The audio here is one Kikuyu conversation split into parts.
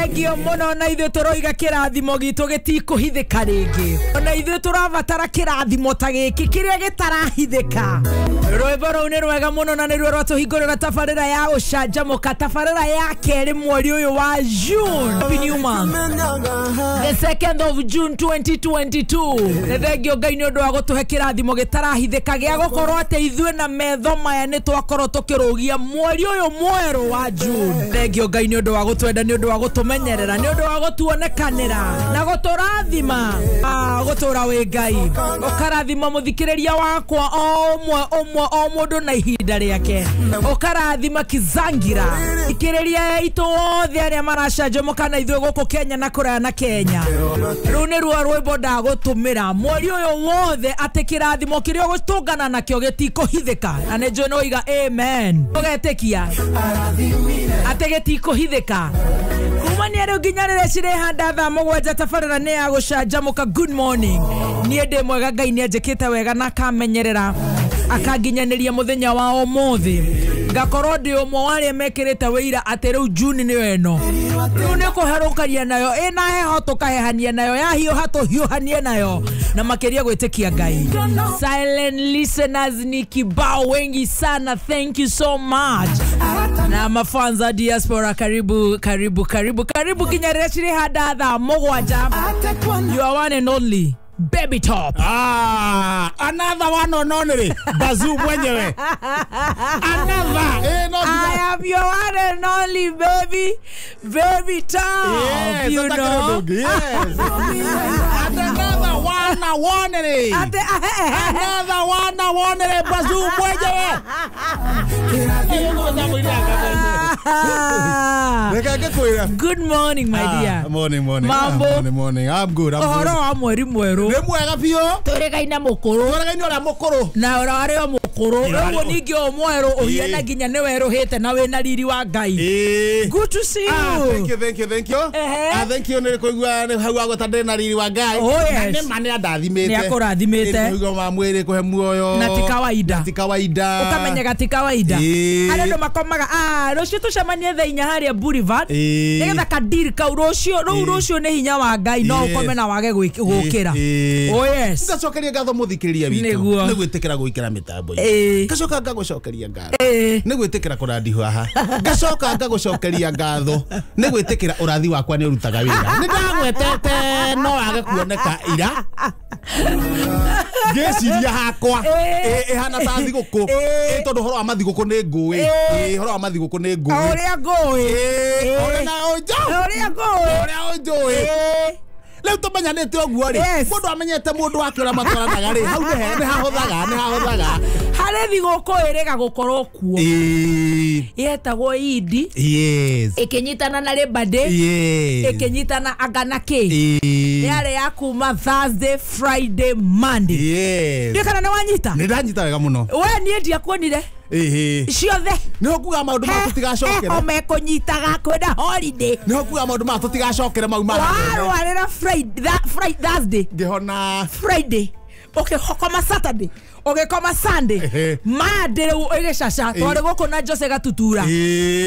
Thengio muno na ithuĩ tũroiga kĩrathimo gitũ gĩtikũhithĩka rĩngĩ. Ona ithuĩ tũrabatara kĩrathimo ta gĩkĩ kĩrĩa gĩtarahithĩka. Rwĩmbo rũu nĩ rwega mũno na nĩruo rwatũhingũrĩra tabarĩra ya ũcanjamũka, tabarĩra ya kerĩ mweri ũyũ wa June. Happy new month. The 2nd of June 2022. Nĩ thengio Ngai nĩ ũndũ wa gũtũhe kĩrathimo gĩtarahithĩka gĩa gũkorwo atĩ ithuĩ na metho maya nĩ twakorwo tũkĩrũgia mweri ũyũ mwerũ wa June. Thengio Ngai nĩ ũndũ wa gũtwenda, nĩ ũndũ wa gũtũmenyerera, nĩ ũndũ wa gũtuonekanĩra na gũtũrathima. Gũtũra wĩ Ngai ũkarathima mũthikĩrĩria wakwa o ũmwe ũmwe o mũndũ na ihinda rĩake, ũkarathima kizangira ikĩrĩria itũ othe arĩa maracanjamũka na ithuĩ gũkũ Kenya na kũraya na Kenya. Rũu nĩruo rwĩmbo ndagũtũmĩra mweri ũyũ wothe atĩ kĩrathimo kĩrĩa ũgũtũngana nakĩo gĩtikũhithĩka, na nĩ njũĩ nĩwoiga amen, ũgetĩkia atĩ gĩtikũhithĩka. Kumania rĩu nginya rĩrĩa cirĩhanda thaa mũgwanja tabarĩra nĩ ya gũcanjamũka. Good morning, niĩ ndĩ mwega, Ngai nĩ anjĩkĩte wega na akamenyerera akanginyanĩria mũthenya wa ũmũthĩ, ngakorwo ndĩ ũmwe wa arĩa mekĩrĩte wĩira atĩ rĩu June nĩyo ĩno, rĩu nĩ kũherũkania nayo, ĩna heho tũkahehania nayo, yahiũha tũhiũhanie nayo, na makĩria gwĩtĩkia Ngai. Silent listeners ni kibao wengi sana, thank you so much. Na mafanza diaspora, karibu karibu karibu karibu nginya rĩrĩa cirĩhanda thaa mũgwanja. You are one and only Baby Top. Another one on only. Bazoo mwenyewe. Another. No, I am your one and only baby, Baby Top. Yes, you know. Yes. And another one only. Another one only. Bazoo mwenyewe. Good morning, my dear. Morning, morning. Mambo. Morning, morning. I'm good. I'm good. Ũhoro wa mweri mwerũ. Nĩ mwega biũ. Tũrĩgaine mũkũrũ. Tũrĩgaine ũrĩa mũkũrũ. Na ũrarĩ o mũkũrũ. Rĩu ningĩ o mwerũ ũhiana nginya nĩ werũhĩte na wĩna riri wa Ngai. Good to see you. Thank you, thank you, thank you. Thank you nĩ kũigua nĩ hau agweta ndĩ na riri wa Ngai. Oh, yes. Na nĩ ma nĩ andathimĩte. Nĩ akũrathimĩte. Nĩ kũigua wa mwĩrĩ kũhe muoyo. Na ti kawaida. Ti kawaida. Ũkamenyaga ti kawaida. Arĩa andũ makomaga rũciũ tũcemanie thaa inya harĩa Boulevard. Nĩgetha kadiri kau rũciũ, rũu rũciũ nĩ hinya wa Ngai, no ũkome na wage gũkĩra. Oh yes. Ngacokeria ngatho mũthikĩrĩria witũ nĩ gwĩtĩkĩra gũikara mĩtambo-inĩ. Ngacoka ngagũcokeria ngatho nĩ gwĩtĩkĩra kũrandihwo haha. Ngacoka ngagũcokeria ngatho nĩ gwĩtĩkĩra ũrathi wakwa nĩ ũrutaga wĩra. Nĩ ndagwetete no wage kuoneka ira. Ngĩciria hakwa ĩhana ta thigũkũ, tondũ ũhoro wa mathigũkũ nĩ ngũĩ, ũhoro wa mathigũkũ nĩ ngũĩ, ũrĩa ngũĩ, ũrĩa ngũĩ, ũrĩa ũnjũĩ. Rĩu tũmenyanĩte ũguo rĩ, mũndũ amenyete mũndũ wake ũrĩa matwaranaga rĩ, hau nĩ hahũthaga, nĩ hahũthaga. Harĩ thigũkũ ĩrĩga gũkorwo kuo yetagwo Idi, ĩkĩnyitana na Labor Day, ĩkĩnyitana anga na kĩ, yarĩ ya kuma Thursday, Friday, Monday. Ndiũĩ kana nĩ wanyita? Nĩ ndanyita wega mũno. We niĩ ndiakuonire ciothe. Nĩho kuga maũndũ ma tũtigacokere. Heho mekũnyitaga kwĩna holiday. Nĩho kuga maũndũ ma tũtigacokere mau ma warwarĩra Friday, Thursday, ngĩhona Friday, ũkĩkoma Saturday, ũgĩkoma Sunday, Monday rĩu ĩgĩcaca twarĩ gũkũ na Jose Gatutura,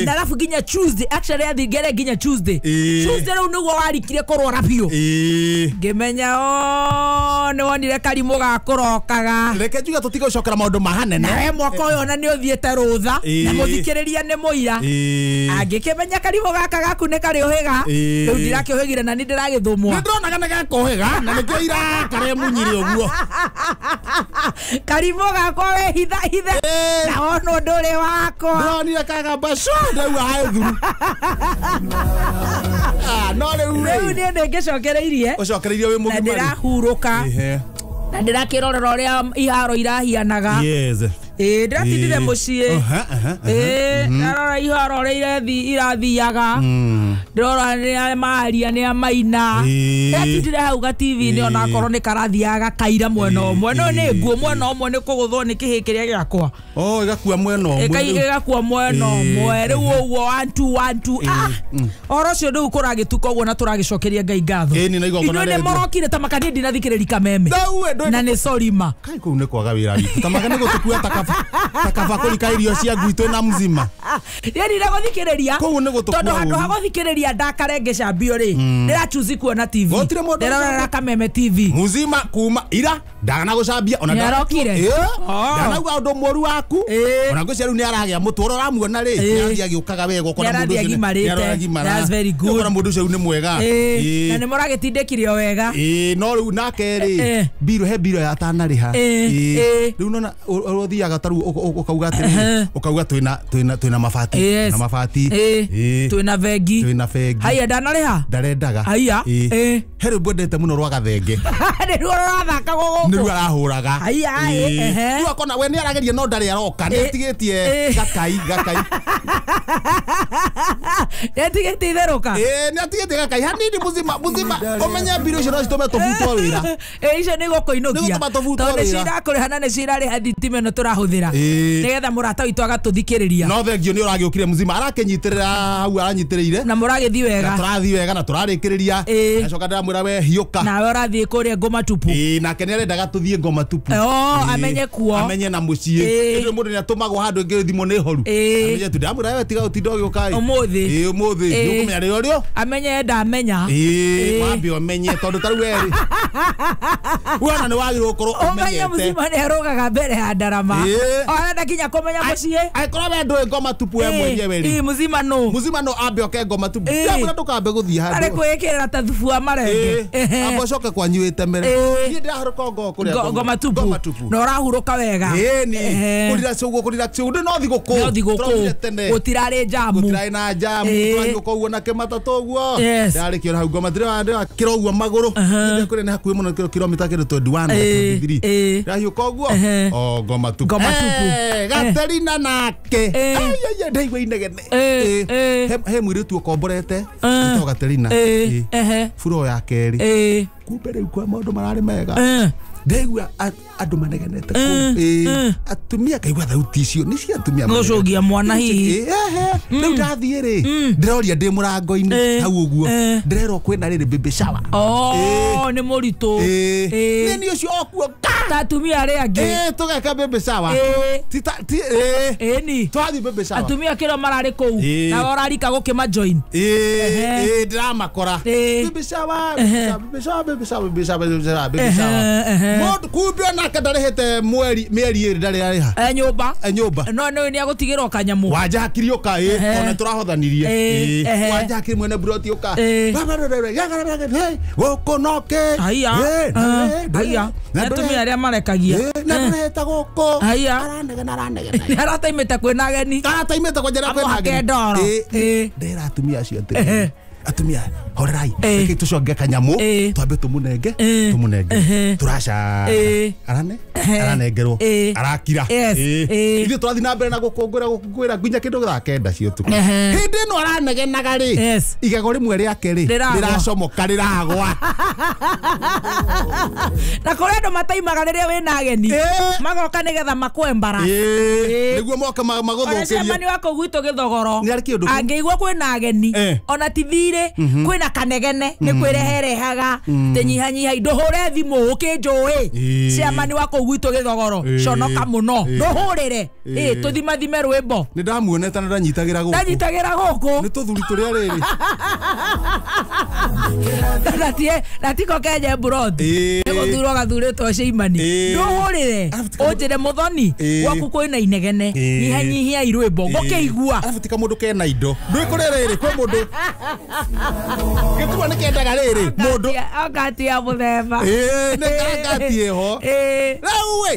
na arabu nginya Tuesday, actually athingere nginya Tuesday. Tuesday rĩu nĩguo warikire kũrwara biũ, ngĩmenya o nĩ wonire karimũ gakũrokaga. Reke njuge tũtigũcokera maũndũ mahanene. Nawe mwaka ũyũ ona nĩ ũthiĩte rũtha na mũthikĩrĩria nĩ mũira, angĩkĩmenya karimũ gaka gaku nĩ karĩũhĩga, rĩu ndirakĩũhĩgire na nĩ ndĩragĩthũmwo. Nĩ ndĩronaga nĩ gekũhĩga na nĩkĩo ira karemunyire ũguo. Karimũ gakwa we hitha hithe na wonwo ndũrĩ wakwa. Ndĩronire kagamba cua ndauga hae thuru. No rĩu rĩu niĩ nĩ ngĩcokereirie. Ũcokereirie wĩ mũgima. Na ndĩrahurũka na ndĩrakĩrorera ũrĩa iharo irahianaga. Ndĩratindire mũciĩ, ndarora iharo ũrĩa irathiaga, ndĩrora nĩ maria nĩ maina, ndĩratindire hau ga TV-inĩ onakorwo nĩ karathiaga kaira mwena ũmwe, no nĩ nguo mwena ũmwe nĩ kũgũthwo nĩ kĩhĩ kĩrĩa gĩakwa. Oh, ĩgakua mwena ũmwe. Ĩgakua mwena ũmwe rĩu ũguo 1 2 1 2. Ũhoro ũcio rĩu kũragĩtuka ũguo na tũragĩcokeria Ngai ngatho. Inyuĩ nĩ mũrokire ta makanie ndinathikĩrĩria kameme na nĩ sorry ma. Kai kũu nĩ kwaga wĩra witũ. Ta makanie gũtũkua ta Takaba kũrika irio cia ngui twĩna mzima. Yani ndagũthikĩrĩria. Kũu nĩ gũtũkua. Tondũ handũ ha gũthikĩrĩria ndakare ngĩcambio rĩ, ndĩrachuzi kuona TV. Ndĩrorera Kameme TV. Muzima kuma ira ndagana gũcambia ona nĩarokire. Ndanauga ũndũ mũru waku. Ona ngwĩciria rĩu nĩaragĩa mũtũro ũramuona rĩ, nĩarathiĩ agĩũkaga wega ũkona mũndũ ũcio nĩaragimarĩte. That's very good. Ũkona mũndũ ũcio nĩ mwega. Na nĩ mũragĩtindĩkire o wega. No rĩu nake rĩ, mbiro he mbiro ya atanarĩha. Rĩu nona ũthiaga ta rĩu ũkauga atĩrĩrĩ, ũkauga twĩna mabati, na mabati. Twĩna bengi. Twĩna bengi. Haiya ndanarĩha? Ndarendaga. Haiya. He rwĩmbo ndete mũno rwa Gathenge. Nĩruo rũrathaka gũkũ. Nĩruo arahũraga. Haiya. Rĩu akona we nĩarageria no ndarĩ aroka, nĩatigĩtie gakai. Nĩatigĩtie itherũka. Nĩatigĩtie gakai hanini muzima ũmenye mbiro icio no citũme tũbutwo wĩra. Icio nĩ gũkũinũkia. Tondũ nĩcio irakũrĩha na nĩcio irarĩha thitima ĩno tũrahũthĩra. Nĩgetha mũrata witũ agatũthikĩrĩria. No thengio nĩ ũragĩũkire muzima arakĩnyitĩrĩra hau aranyitĩrĩire. Na mũragĩthiĩ wega. Na tũrathiĩ wega na tũrarĩkĩrĩria. Acoka ndĩramwĩra we hiũka. Nawe ũrathiĩ kũrĩa ngoma tupu. Nake nĩarendaga tũthiĩ ngoma tupu. Amenye kuo. Amenye na mũciĩ. Ĩndĩ mũndũ nĩatũmagwo handũ ĩngĩ thimũ nĩ horu. Amenye tu ndamwĩra we tiga ũtinda ũgĩũka. Ũmũthĩ. Ũmũthĩ. Nĩũkũmenya rĩo rĩo. Amenye ndamenya. Wambe ũmenye tondũ ta rĩu werĩ. Wona nĩ wagĩrĩirwo gũkorwo ũmenyete. Ũmenye mũcima nĩarũgaga mbere ya ndarama. Arenda kinya kũmenya mũciĩ. Angĩkorwo we ndũĩ ngoma tupu we mwenyewe rĩ. Mũcima nũ. Mũcima no ambe oke ngoma tupu. Ndamwĩra ndũkambe gũthiĩ handũ. Arĩ kwĩĩkĩrĩra ta thubu wa marenge. Amba ũcoke kwanyu wĩtemere. Niĩ ndĩrahurũka ngo kũrĩa ngoma tupu. Na ũrahurũka wega. Kũrelax ũguo kũrelax ũguo no thigũkũ. No thigũkũ. Gũtirarĩ jamu. Gũtirarĩ na jamu. Tũrahiũka ũguo na kĩmatatũ ũguo. Ndarĩkia hau ngoma ndĩrakĩra ũguo magũrũ. Kũrĩa nĩ hakuhĩ mũno kilomita kĩndũ 21 23. Ndĩrahiũka ũguo. O ngoma tupu. Gaterina nake. Ai ndaigua inegene. He mũirĩtu ũkomborete wĩtagwo Gaterina. Buro ya kerĩ. Kumbe rĩu kwa maũndũ mararĩ mega. Ndaigua andũ manegenete kũu. Atumia kaigua thauti icio nĩ cia atumia. Gũcũngia mwana hihi. Rĩu ndathiĩ rĩ, ndĩroria ndĩ mũrango-inĩ hau ũguo. Ndĩrerwo kwĩna rĩrĩ baby shower. Nĩ mũritũ. Nĩ ũcio okuo. Ta atumia arĩa angĩ. Tũgeka baby shower. Ĩni. Twathiĩ baby shower. Atumia kĩro mararĩ kũu. Nawe ũrarika gũkĩma join. Ndĩramakora. Baby shower, baby shower, baby shower, baby shower, baby shower. Mũndũ kumbe onake ndarĩhĩte mweri mĩeri ĩrĩ ndarĩ arĩha. Nyũmba. Nyũmba. No nĩ nĩagũtigĩrwo kanyamũ. Wanja hakiri ũka tondũ nĩtũrahothanirie. Wanja hakiri mwene buroti ũka. Gũkũ no kĩ. Haiya. Haiya. Nĩ atumia arĩa marekagia. Na ndũrĩhĩte gũkũ. Haiya. Aranegena aranegena. Arataimĩte kwĩna ageni. Arataimĩte kwanjĩra kwĩna ageni. Amũhake ndoro. Ndĩra atumia acio atĩrĩrĩ. Atumia horerai reke tũconge kanyamũ twambe tũmũnenge tũraca aranengerwo arakira. Ithuĩ tũrathiĩ na mbere na gũkũngũĩra nginya kĩndũ thaa kenda cia ũtukũ. Hĩndĩ ĩno aranegenaga rĩ, igego rĩmwe rĩake rĩ rĩracomoka rĩragwa. Na kũrĩ andũ mataimaga rĩrĩa wĩna ageni magoka nĩgetha makwembara. Nĩguo moke magũthũkĩrie. Ona wa kũu gwitũ Gĩthogoro angĩigua kwĩna ageni ona ti thirĩ kwĩna kanegene nĩ kwĩreherehaga tĩnyihanyiha ndũhũre thimũ ũkĩnjũĩ. Ciamani wa kũu gwitũ Gĩthogoro conoka mũno ndũhũrĩre tũthimathime rwĩmbo. Nĩ ndamuonete na ndanyitagĩra gũkũ. Ndanyitagĩra gũkũ. Nĩ tũthuri tũrĩa rĩrĩ. Na tiko Kenya mburoti. Nĩ gũthurwo gathurĩtwo Ciamani. Ndũhũrĩre ũnjĩre mũthoni gwaku kwĩna inegene nyihanyihia rwĩmbo ngũkĩigua. Arabu ti kamũndũ kena indo. Ndũĩ kũrĩa rĩrĩ kwĩ mũndũ gĩturwa nĩ kĩendaga rĩrĩ mũndũ angati ya mũthemba. Nĩ angati ĩho. Rĩu ĩ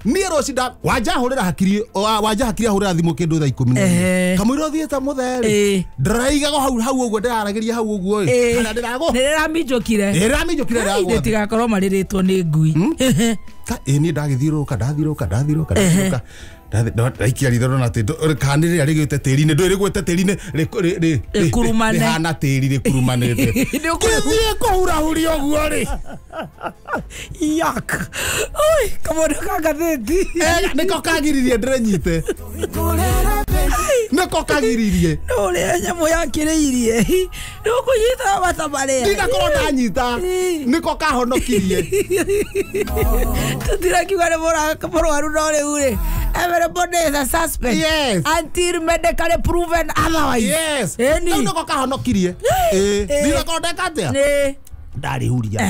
niĩ rũci wanja hũrĩra hakiri wanja hakiri ahũrĩra thimũ kĩndũ thaa 11 kamũira ũthiĩte mũthee rĩ ndĩraigaga hau ũguo ndĩraragĩria hau ũguo ĩ kana ndĩragwo nĩrĩraminjũkire nĩrĩraminjũkire rĩragwa tigakorwo marĩrĩtwo nĩ ngui. Niĩ ndagĩthiũrũrũka ndathiũrũrũka ndaikia ritho ndona atĩ kana rĩrĩa rĩgĩte tĩri-inĩ ndũĩ rĩgwĩte tĩri-inĩ rĩkurumane rĩhana tĩri rĩkurumanĩte kĩthiĩ kũhurahuria ũguo rĩ yak oi kamũndũ ka ngathĩti nĩko kagiririe ndĩrĩnyite. Nĩko kagiririe. Ũrĩa nyamũ yakĩrĩirie. Nĩũkũnyita mata marĩa. Ndinakorwo ndanyita. Nĩko kahonokirie. Tũtirakiuga nĩ mũrwaru no rĩu rĩ. Everybody is a suspect. Yes. Until medically proven otherwise. Yes. Eni. Nĩko kahonokirie. Ndinakorwo ndeka atĩa? Nĩ. Ndarihuria.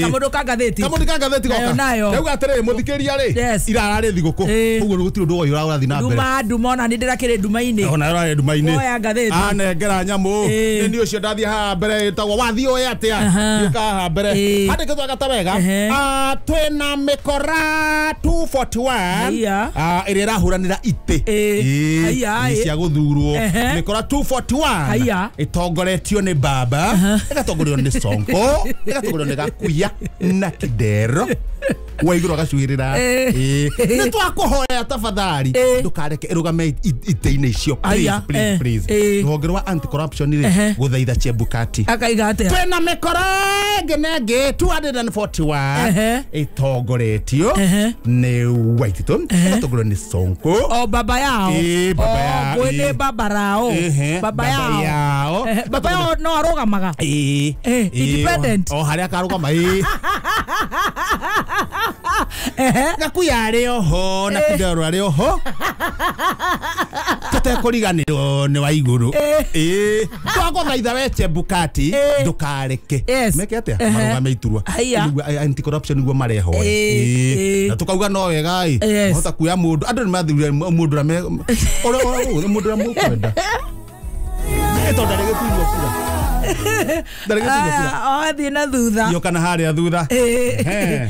Kamundu ka ngathĩti. Kamundu ka ngathĩti goka. Nayo. Ndauga atĩrĩrĩ mũthikĩria rĩ. Irararĩ thigũkũ. Ũguo gũtirĩ ũndũ woyũ ũrathiĩ na mbere. Nduma nduma ona nĩ ndĩrakĩrĩ nduma-inĩ. Ona ũrarĩ nduma-inĩ. Oya ngathĩti. Anengera nyamũ. Nĩ niĩ ũcio ndathiĩ haha mbere ĩtagwo wathiĩ ũĩ atĩa. Gĩũka haha mbere. Handĩkĩtwo gata wega. Twĩna mĩkora 241 ĩrĩa ĩrahũranĩra itĩ. Cia gũthurwo. Mĩkora 241 ĩtongoretio nĩ baba, ĩgatongorio nĩ Sonko. Ĩgatũgũrwo nĩ Gakuya na Kidero Waiguru agacuhĩrĩra. Nĩ twakũhoya tafadhali ndũkareke ĩrũgame itĩ-inĩ icio, please please please. Rũhonge rwa anti corruption rĩ gũthaitha Chebukati akaiga atĩa? Twĩna mĩkora ĩngĩ na ĩngĩ 241 ĩtongoretio nĩ Waititũ, ĩgatũgũrwo nĩ Sonko. O baba yao. Baba yao. Kwĩ baba rao. Baba yao. Baba yao no arũgamaga. Independent. O harĩa akarũgama. Gakuya arĩ oho na Kidero arĩ oho tũtekũriganĩrwo nĩ Waiguru. Twagũthaitha we Chebukati ndũkareke meke atĩa marũgame iturwa anti corruption nĩguo marehoya. Na tũkauga no wega ĩ mahota kuoya mũndũ andũ nĩ mathurire mũndũ ũrĩa mũndũ ũrĩa mũkwenda tondũ ndarĩ gĩturwa kura. Athiĩ na thutha. Yoka na harĩa thutha.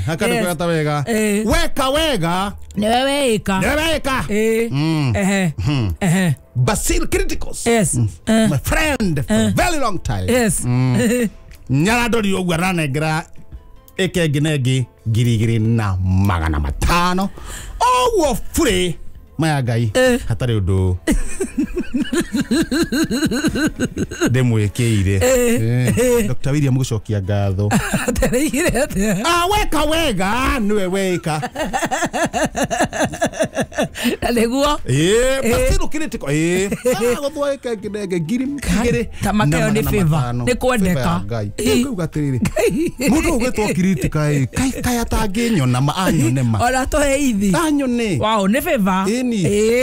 Hakandũ gata wega. Weka wega. Nĩwe weĩka. Nĩwe weĩka. Basil Criticos. Yes. My friend for a very long time. Yes. Nyarandorire ũguo aranengera ĩka ĩngĩ na ĩngĩ 2,500 ũguo burĩ maya Ngai hatarĩ ũndũ ndĩmwĩkĩire. Dr. William gũcokia ngatho. Atereire atĩa? Weka wega nĩwe weĩka. Na nĩguo. Basil Critical. Gũthwa ĩka ĩngĩ na ĩngĩ 2,000. Ta makeo nĩ favor. Nĩ kwendeka. Ngauga atĩrĩrĩ mũndũ ũgwĩtwo Critical kai atangĩnyona ma anyone ma. Ona tũhe ithi. Anyone. Wow, nĩ favor. Ĩni.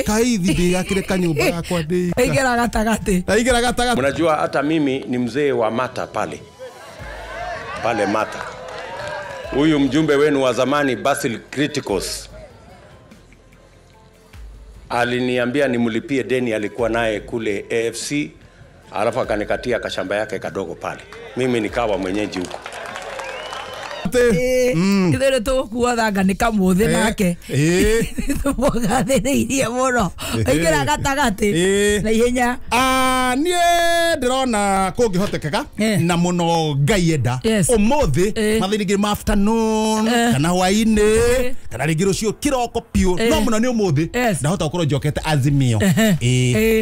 Kaithi ndĩgakĩre kanyũmba gakwa ndĩika. Aigĩra gatagatĩ. Aigĩra gatagatĩ. Mnajua hata mimi ni mzee wa Mata pale. Pale Mata. Huyu mjumbe wenu wa zamani Basil Criticos aliniambia nimlipie deni alikuwa naye kule AFC, alafu akanikatia kashamba yake kadogo pale. Mimi nikawa mwenyeji huko. Ithuĩ tũgũkua thanga nĩ kamũthĩ nake tũmũgathĩrĩirie mũno aingĩra gatagatĩ na ihenya. Niĩ ndĩrona kũngĩhotekeka na mũno Ngai enda ũmũthĩ mathaa rĩngĩ ma afternoon kana hwaĩ-inĩ kana rĩngĩ rũciũ kĩroko piũ no mũno nĩ ũmũthĩ ndahota gũkorwo njokete Azimio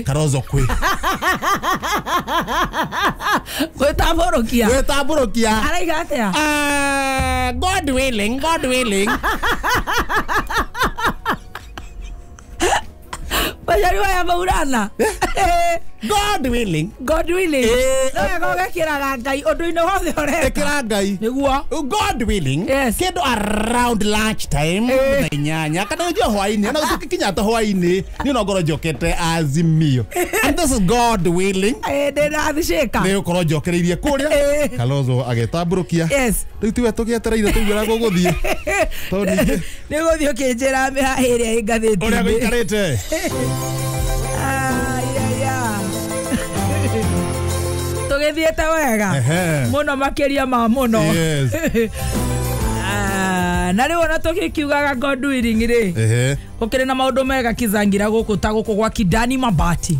Kalonzo kwĩ gwĩtambũrũkia gwĩtambũrũkia araiga atĩa? God willing, God willing. Majaliwa ya Maulana. God willing. God willing. No wega ũgekĩraga Ngai ũndũ-inĩ wothe ũreka. Ĩkĩra Ngai. Nĩguo. God willing. Yes. Kĩndũ around lunch time thaa inyanya kana ũnjue hwaĩ-inĩ ona gũtũkinya ta hwaĩ-inĩ niĩ no ngorwo njokete Azimio. And this is God willing. Ndĩrathicĩka. Nĩ ũkorwo njokereirie kũrĩa Kalonzo agetambũrũkia. Yes. Rĩu tiwe tũgĩetereire tũigue ũrĩa gũgũthiĩ. Tondũ ningĩ nĩ gũthiĩ ũkĩnjĩra mĩhaha ĩrĩa ĩ ngathĩti-inĩ. Ũrĩa gũikarĩte. Tũgĩthiĩte wega mũno makĩria ma mũno. Na rĩu ona tũgĩkiugaga God willing rĩ, gũkĩrĩ na maũndũ mega Kizangira gũkũ ta gũkũ gwa Kidani Mabati.